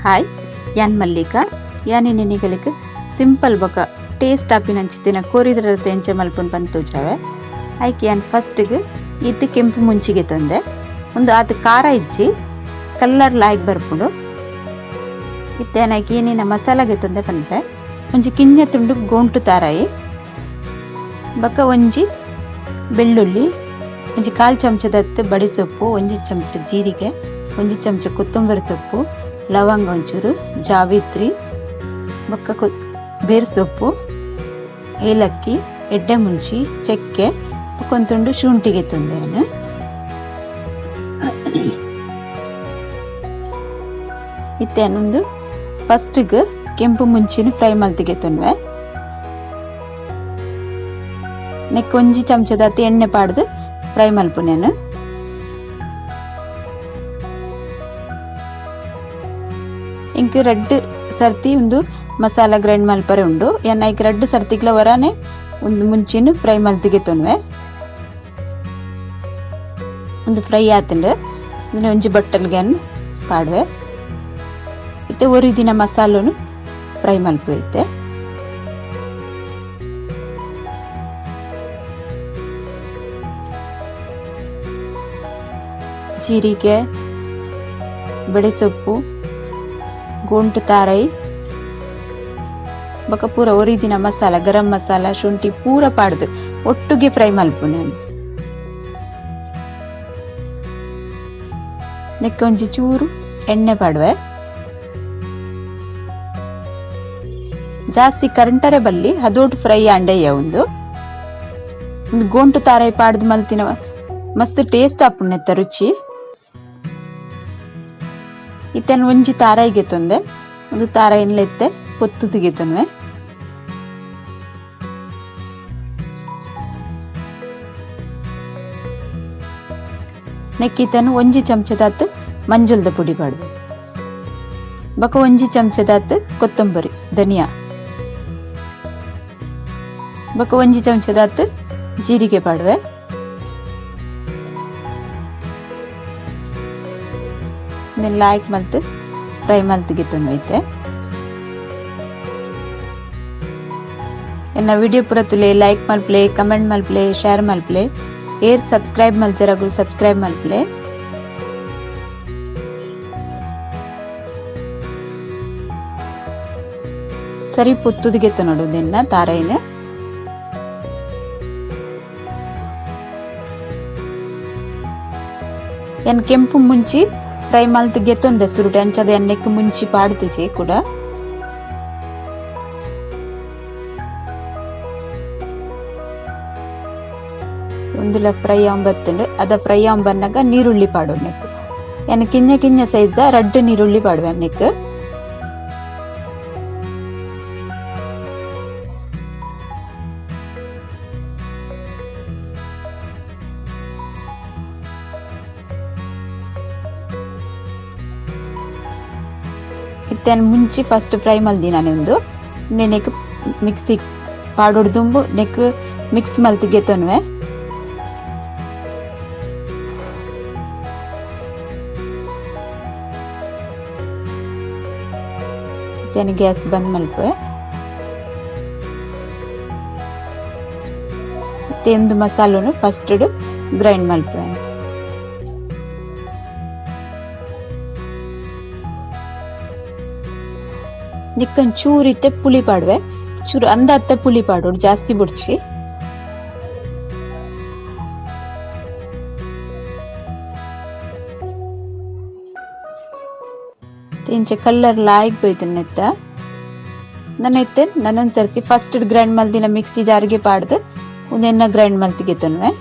Hi, ಯಾನ್ ಮಲ್ಲಿಕಾ. ಯಾನ್ ನಿನಿಗಲಿಕ್ simple ಬೊಕ ಟೇಸ್ಟ್ ಆಪಿನಂಚಿತ್ತಿನ ಕೋರಿದ ರಸ ಎಂಚ ಮಲ್ಪುನ್ ಪಂದ್ ತೋಜಾವೆ. ಐಕ್ ಯಾನ್ ಫಸ್ಟ್ಗ್ ಇತ್ ಕೆಂಪು ಮುಂಚಿಗೆ ತೊಂದೆ. ಉಂದು ಆತ್ ಖಾರ ಇಜ್ಜಿ, ಕಲ್ಲರ್ ಲಾಯ್ಕ್ ಬರ್ಪುಂಡು. ಇತ್ತೆ ಯಾನ್ ಐಕ್ ಏನೇನ ಮಸಾಲಾಗೆ ತೊಂದೆ ಪನ್ಪೆ. ಒಂಜಿ ಕಿಂಜ ತುಂಡು ಗೋಂಟು ತಾರಾಯಿ, ಬೊಕ ಒಂಜಿ ಬೆಳ್ಳುಳ್ಳಿ, ಒಂಜಿ ಕಾಲ್ ಚಮಚದತ್ತು ಬಡಿ ಸೊಪ್ಪು, ಒಂಜಿ ಚಮಚ ಜೀರಿಗೆ, ಒಂಜಿ ಚಮಚ ಕೊತ್ತಂಬರಿ ಸೊಪ್ಪು, ಲವಂಗ ಒಂಚೂರು, ಜಾವಿತ್ರಿ, ಬೊಕ್ಕ ಬೇರ್ ಸೊಪ್ಪು, ಏಲಕ್ಕಿ, ಎಡ್ಡೆ ಮುಂಚಿ, ಚಕ್ಕೆ, ಬೊಕ್ಕ ಒಂಜಿ ತುಂಡು ಶುಂಠಿಗೆ ತೊಂದೆ ಯಾನ್. ಇತ್ತೆ ಉಂದು ಫಸ್ಟ್ಗ್ ಕೆಂಪು ಮುಂಚಿನ ಫ್ರೈ ಮಲ್ತಿಗೆ ತೊನ್ವೆ. ನೆಕ್ ಒಂಜಿ ಚಮಚದಾತ್ ಎಣ್ಣೆ ಪಾಡ್ದು ಫ್ರೈ ಮಲ್ಪುನೇನು. ಇಂಕ್ ರಡ್ಡ್ ಸರ್ತಿ ಉಂದು ಮಸಾಲ ಗ್ರೈಂಡ್ ಮಲ್ಪರೆ ಉಂಡು. ಯಾನ್ ಐಕ್ ರಡ್ಡ್ ಸರ್ತಿಗ್ಲ ವರಾನೆ ಉಂದು ಮುಂಚಿನ ಫ್ರೈ ಮಲ್ತಿಗೆ ತೊನ್ವೆ. ಉಂದು ಫ್ರೈ ಆತುಂಡು. ಉಂದು ಒಂಜಿ ಬಟ್ಟಲ್ಗೆ ಪಾಡ್ವೆ. ಇತ್ತೆ ಒರಿ ದಿನ ಮಸಾಲನು ಫ್ರೈ ಮಲ್ಪು ಇತ್ತೆ. ಜೀರಿಗೆ, ಬಡೆ ಸೊಪ್ಪು, ಗೋಂಟು ತಾರೈ, ಬೊಕ ಪೂರ ಒರಿದಿನ ಮಸಾಲ, ಗರಂ ಮಸಾಲ, ಶುಂಠಿ ಪೂರ ಪಾಡ್ದು ಒಟ್ಟುಗೆ ಫ್ರೈ ಮಲ್ಪುನೆ. ನೆಕ್ ಒಂಜಿ ಚೂರು ಎಣ್ಣೆ ಪಾಡುವೆ. ಜಾಸ್ತಿ ಕರಂಟರೆ ಬಲ್ಲಿ, ಹದೋಟು ಫ್ರೈ ಆಂಡೆಯ ಉಂದು. ಉಂದು ಗೋಂಟು ತಾರೈ ಪಾಡ್ದು ಮಲ್ತಿನ ಮಸ್ತ್ ಟೇಸ್ಟ್ ಆಪುಂಡು ರುಚಿ. ಇತ್ತನ್ ಒಂಜಿ ತಾರಾಯಿಗೆ ತೊಂದೆ. ಒಂದು ತಾರಾಯಿನ್ಲ ಇತ್ತೆ ಪೊತ್ತುದಿಗೆ ತೊನ್ವೆ. ನೆಕ್ಕಿತನು ಒಂಜಿ ಚಮಚದಾತ್ ಮಂಜುಲ್ದ ಪುಡಿ ಪಾಡುವೆ. ಬೊಕ ಒಂಜಿ ಚಮಚದಾತ್ ಕೊತ್ತಂಬರಿ ಧನಿಯಾ, ಬೊಕ ಒಂಜಿ ಚಮಚದಾತ್ ಜೀರಿಗೆ ಪಾಡುವೆ. ಲಾಯ್ಕ್ ಮಲ್ತ್ ಫ್ರೈ ಮಲ್ತಿಗೆ ಐತೆ. ಎನ್ನ ವಿಡಿಯೋ ಪೂರ ತುಲೆ, ಲೈಕ್ ಮಲ್ಪ್ಲೆ, ಕಮೆಂಟ್ ಮಲ್ಪ್ಲೆ, ಶೇರ್ ಮಲ್ಪ್ಲೆ. ಏರ್ ಸಬ್ಸ್ಕ್ರೈಬ್ ಮಲ್ಜರಗುಲು ಸಬ್ಸ್ಕ್ರೈಬ್ ಮಲ್ಪ್ಲೆ. ಸರಿ ಪೊತ್ತುದಿಗೆ ನೋಡು ನಿನ್ನ ತಾರೈನ. ಎನ್ ಕೆಂಪು ಮುಂಚಿ ಫ್ರೈ ಮಲ್ತ್ ಗೆತ್ತೊಂದೆ ಸುರುಟು ಅಂಚದ ಎಣ್ಣೆಕ್ ಮುಂಚಿ ಪಾಡ್ತಿಜಿ ಕೂಡ. ಉಂದುಲ ಫ್ರೈ ಆಂಬತ್ತುಂಡು. ಅದ ಫ್ರೈ ಆಂಬನ್ನಾಗ ನೀರುಳ್ಳಿ ಪಾಡು ನೆಕ್. ಎನ್ ಕಿಂಜ ಕಿಂಜ ಸೈಜ್ the ರಡ್ಡ್ ನೀರುಳ್ಳಿ ಪಾಡುವೆ ನೆಕ್. ಇತ್ತೆ ಮುಂಚಿ ಫಸ್ಟ್ ಫ್ರೈ ಮಲ್ದಿನಾನೆ ಉಂದು. ನೆಕ್ ಮಿಕ್ಸಿ ಪಾಡೊಡು ದುಂಬು ನೆಕ್ ಮಿಕ್ಸ್ ಮಲ್ತ್ ಗೆತೊನ್ವೆ. ಇತ್ತೆ ಗ್ಯಾಸ್ ಬಂದ್ ಮಲ್ಪುವೆ. ಇತ್ತೆ ಉಂದು ಮಸಾಲನು ಫಸ್ಟ್ ಗ್ರೈಂಡ್ ಮಲ್ಪುವೆ. ನಿಕ್ಕನ್ ಚೂರು ಇತ್ತೆ ಪುಳಿ ಪಾಡುವೆ. ಚೂರು ಅಂದಾತ್ತೆ ಪುಳಿ ಪಾಡೋಡು, ಜಾಸ್ತಿ ಬುಡ್ಚಿ. ಇಂಚ ಕಲ್ಲರ್ ಲಾಯ್ಕ್ ಬೈತುಂಡು ನೆತ್ತ. ನನ ಇತ್ತೆ ನನೊಂದ್ ಸರ್ತಿ ಫಸ್ಟ್ ಗ್ರೈಂಡ್ ಮಲ್ದಿನ ಮಿಕ್ಸಿ ಜಾರಿಗೆ ಪಾಡ್ದು ಉಂದೆನ್ನ ಗ್ರೈಂಡ್ ಮಲ್ತಿಗೆ ತೊನ್ವೆ.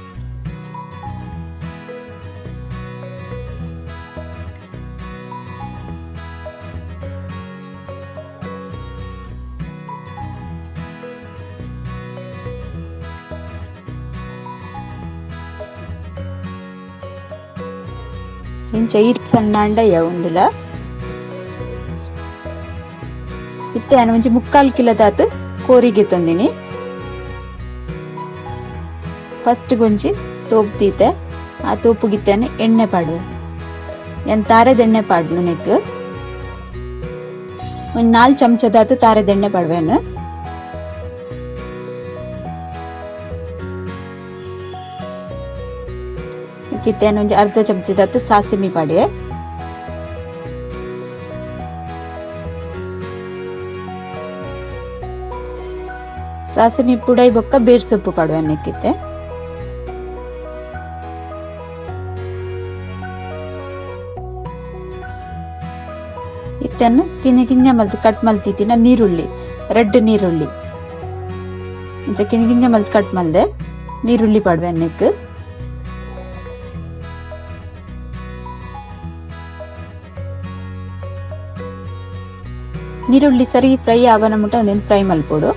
ಇಂಚ ಈತ್ ಸಣ್ಣ ಅಂಡಯ್ಯ ಉಂದುಲ. ಇತ್ತೆ ಯಾನ್ ಒಂಜಿ ಮುಕ್ಕಾಲ್ ಕಿಲೋದಾತ್ ಕೋರಿಗೆ ತಂದಿನಿ. ಫಸ್ಟ್ ಒಂಜಿ ತೋಪ್ ದೀತೆ. ಆ ತೋಪುಗಿತ್ತೇನೆ ಎಣ್ಣೆ ಪಾಡುವೆ. ಯಾನ್ ತಾರೆದ ಎಣ್ಣೆ ಪಾಡ್ನು ನೆಕ್. ಒಂಜಿ 4 ಚಮಚದಾತ್ ತಾರೆದೆಣ್ಣೆ ಪಾಡ್ವೆನ್. ಇತ್ತೆ ಒಂಜಿ ಅರ್ಧ ಚಮಚದಾತ್ ಸಾಸಿಮಿ ಪಾಡಿಯೆ. ಸಾಸಿಮಿ ಪುಡೈ ಬೊಕ್ಕ ಬೇರ್ ಸೊಪ್ಪು ಪಾಡುವೆ ನೆಕ್ಕಿತ್ತೆ. ಇತ್ತೆನ್ ಕಿಂಜ ಕಿಂಜ ಮಲ್ತ್ ಕಟ್ ಮಲ್ತಿತ್ತಿನ ನೀರುಳ್ಳಿ, ರೆಡ್ ನೀರುಳ್ಳಿ ಇಂಚ ಕಿಂಜ ಕಿಂಜ ಮಲ್ತ್ ಕಟ್ ಮಲ್ದೆ ನೀರುಳ್ಳಿ ಪಾಡುವೆ ನೆಕ್. ನೀರುಳ್ಳಿ ಸರಿ ಫ್ರೈ ಆವನ ಮುಟ್ಟ ಒಂದೇನು ಫ್ರೈ ಮಲ್ಪೊಡು.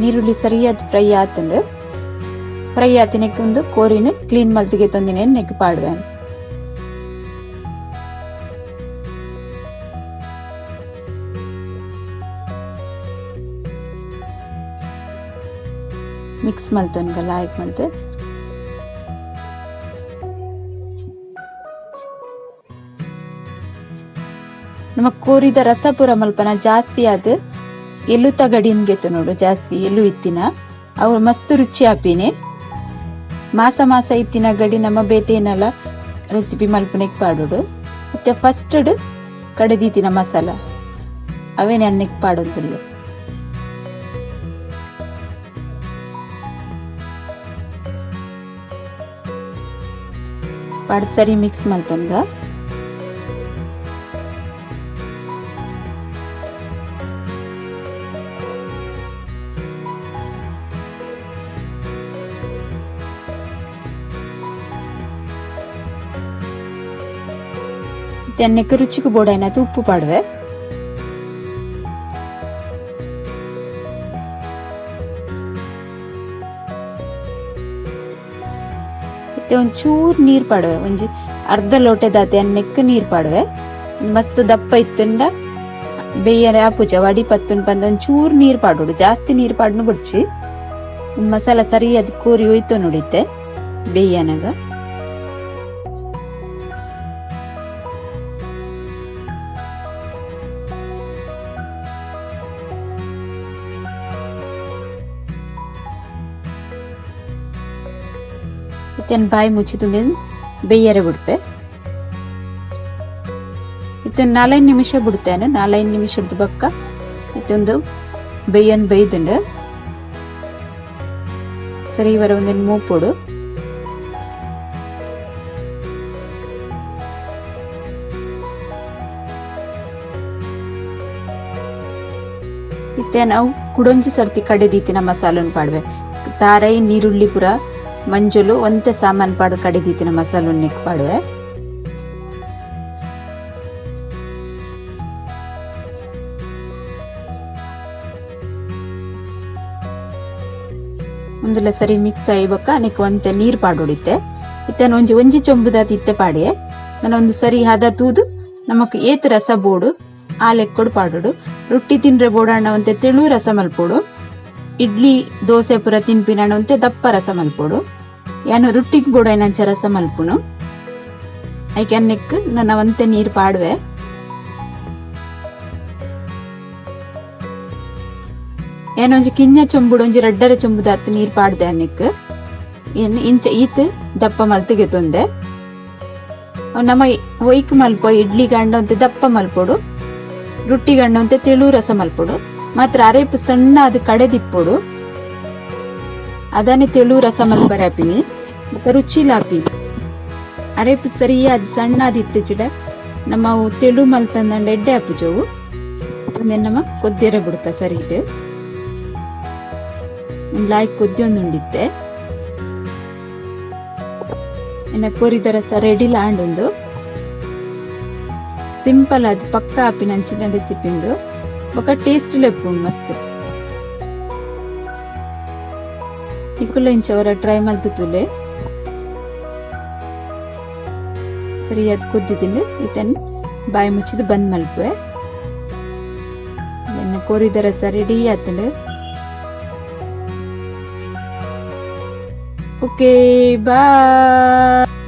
ನೀರುಳ್ಳಿ ಸರಿಯಾದ ಫ್ರೈ ಆತಂದು ಫ್ರೈ ಆತಿನಕ್ಕೆ ಒಂದು ಕೋರಿನ ಕ್ಲೀನ್ ಮಲ್ತಿಗೆ ತಂದಿನ ನೆಕ್ ಪಾಡುವೆ. ಮಿಕ್ಸ್ ಮಲ್ತೊನ್ಗ ಲಾಯ್ಕ್ ಮಲ್ತು. ನಮ್ಮ ಕೋರಿದ ರಸ ಪೂರ ಮಲ್ಪನ ಜಾಸ್ತಿ ಆದ್ ಎಲುತ ಗಡಿನ್ಗೆತ್ತು ನೋಡು, ಜಾಸ್ತಿ ಎಲು ಇತ್ತಿನ ಅವ್ರು ಮಸ್ತ್ ರುಚಿ ಆಪಿನಿ. ಮಾಸ ಮಾಸ ಇತ್ತಿನ ಗಡಿ ನಮ್ಮ ಬೇತೇನಲ್ಲ ರೆಸಿಪಿ ಮಲ್ಪನೆಕ್ ಪಾಡೋಡು. ಮತ್ತೆ ಫಸ್ಟ್ ಕಡೆದೀತಿನ ಮಸಾಲ ಅವೇನೆ ಅನ್ನಕ್ಕೆ ಪಾಡೋಂತುಲ್ಲು. ಪಾಡ್ ಸರಿ ಮಿಕ್ಸ್ ಮಲ್ತೊನ್ಗ. ತೆನ್ನೆಕ್ಕೆ ರುಚಿಗೆ ಬೋಡಾಯ್ನದು ಉಪ್ಪು ಪಾಡುವೆ. ಇತ್ತೆ ಒಂಚೂರು ನೀರು ಪಾಡುವೆ, ಒಂಜಿ ಅರ್ಧ ಲೋಟೆದಾತೆ ಅನ್ನೆಕ್ ನೀರು ಪಾಡುವೆ. ಮಸ್ತ್ ದಪ್ಪ ಇತ್ತುಂಡ ಬೇಯರೆ ಆಪುಜ ವಡಿ ಪತ್ತುನ್ ಪಂದ ಒಂಚೂರು ನೀರು ಪಾಡೋಡು, ಜಾಸ್ತಿ ನೀರು ಪಾಡ್ನು ಬುಡ್ಚಿ. ಮಸಾಲ ಸರಿಯಾದ ಕೋರಿ ಹೋಯ್ತು ನೋಡಿತ್ತೆ ಬೇಯನಾಗ. ಇತ್ತೇನು ಬಾಯಿ ಮುಚ್ಚಿతుంದೆ ಬೇಯರೆ ಬಿಡ್ಪೆ. ಇತ್ತೇನು 4-5 ನಿಮಿಷ ಬಿಡ್ತೇನೆ. 4-5 ನಿಮಿಷದ ಬಕ್ಕ ಇತ್ತೊಂದು ಬೇಯನ್ ಬೇಯ್ದುಂಡು ಸರಿ ಇವರ ಒಂದೇನು ಮೂಪೊಡು. ಇತ್ತೆ ನಾವು ಕುಡೊಂಜಿ ಸರ್ತಿ ಕಡೆದೀತಿನ ಮಸಾಲನ್ ಪಾಡ್ವೆ. ತಾರೈ ನೀರುಳ್ಳಿ ಪುರ ಮಂಜುಲು ಒಂತೆ ಸಾಮಾನ್ ಪಾಡು ಕಡೆದೀತಿನ ಮಸಾಲನ್ ಪಾಡುವೆ. ಒಂದುಲ ಸರಿ ಮಿಕ್ಸ್ ಆಯ್ಬೊಕ್ಕ ಅನೆಕ್ ಒಂತೆ ನೀರ್ ಪಾಡೊಡಿತ್ತೆ. ಇತ್ತೆ ಒಂಜಿ ಒಂಜಿ ಚೊಂಬುದಾತ್ ಇತ್ತೆ ಪಾಡಿಯೆ. ನಾನು ಒಂದು ಸರಿ ಹದ ತೂದು ನಮಕ್ ಏತ್ ರಸ ಬೋಡು ಆ ಲೆಕ್ಕೊಡು ಪಾಡೋಡು. ರೊಟ್ಟಿ ತಿನ್ರೆ ಬೋಡಣ್ಣ ಒಂತೆ ತೆಳು ರಸ ಮಲ್ಪೊಡು. ಇಡ್ಲಿ ದೋಸೆ ಪೂರ ತಿನ್ಪಿನಣ್ಣ ಒಂತೆ ದಪ್ಪ ರಸ ಮಲ್ಪೊಡು. ಯಾನು ರೊಟ್ಟಿಗ್ ಬೋಡೈನಂಚ ರಸ ಮಲ್ಪುನು. ಐಕೆ ಅನ್ನೆಕ್ ನನ್ನ ಒಂತೆ ನೀರ್ ಪಾಡುವೆ. ಏನೊಂಜಿ ಕಿಂಜ ಚೊಂಬುಡು ಒಂಜಿ ರಡ್ಡರೆ ಚೊಂಬುದಾತ್ ನೀರ್ ಪಾಡ್ದೆ ಅನ್ನೆಕ್. ಇಂಚ ಈತ್ ದಪ್ಪ ಮಲ್ತಿಗೆ ತೊಂದೆ. ನಮ್ಮ ಒಯ್ಕ್ ಮಲ್ಪೊ ಇಡ್ಲಿ ಗಂಡ ಒಂತೆ ದಪ್ಪ ಮಲ್ಪೊಡು, ರೊಟ್ಟಿ ಗಂಡ ಒಂತೆ ತೆಳು ರಸ ಮಲ್ಪೊಡು. ಮಾತ್ರ ಅರೇಪು ಸಣ್ಣ ಅದು ಕಡೆದಿಪ್ಪೊಡು. ಅದನ್ನೇ ತೆಳು ರಸ ಮಲ್ಪರೆ ಆಪಿನಿ ಬೊಕ ರುಚಿಲ ಆಪಿನಿ. ಅರೇಪು ಸರಿಯಾದ ಸಣ್ಣ ಅದಿತ್ತಿಚಿಡ ನಮ್ಮ ತೆಳು ಮಲ್ತಂದಂಡ ಎಡ್ಡೆ ಆಪುಜವು. ನಮ್ಮ ಕೊದ್ದಿರ ಬುಡ್ಕ ಸರಿ ಇಟ್ಟು ಲಾಯ್ಕ್ ಕೊದ್ದಿ ಉಂಡಿತ್ತೆ. ಎನ್ನ ಕೋರಿದ ರಸ ರೆಡಿ ಲಾಂಡುಂದು. ಸಿಂಪಲ್ ಅದು ಪಕ್ಕ ಆಪಿನ ಅಂಚಿನ ರೆಸಿಪಿ ಉಂದು. ಬೊಕ ಟೇಸ್ಟ್ ಲೆಪ್ಪುಂಡು ಮಸ್ತ್. ನಿಕುಲ ಇಂಚವರ ಟ್ರೈ ಮಲ್ತು ತೂಲೆ. ಸರಿಯಾದ್ ಕುದ್ದಿದಿಂಡು. ಇತನ್ ಬಾಯಿ ಮುಚ್ಚಿದ್ ಬಂದ್ ಮಲ್ಪುವೆ. ಎನ್ನ ಕೋರಿದ ರಸ ರೆಡಿ ಆತುಂಡು. Okay, bye.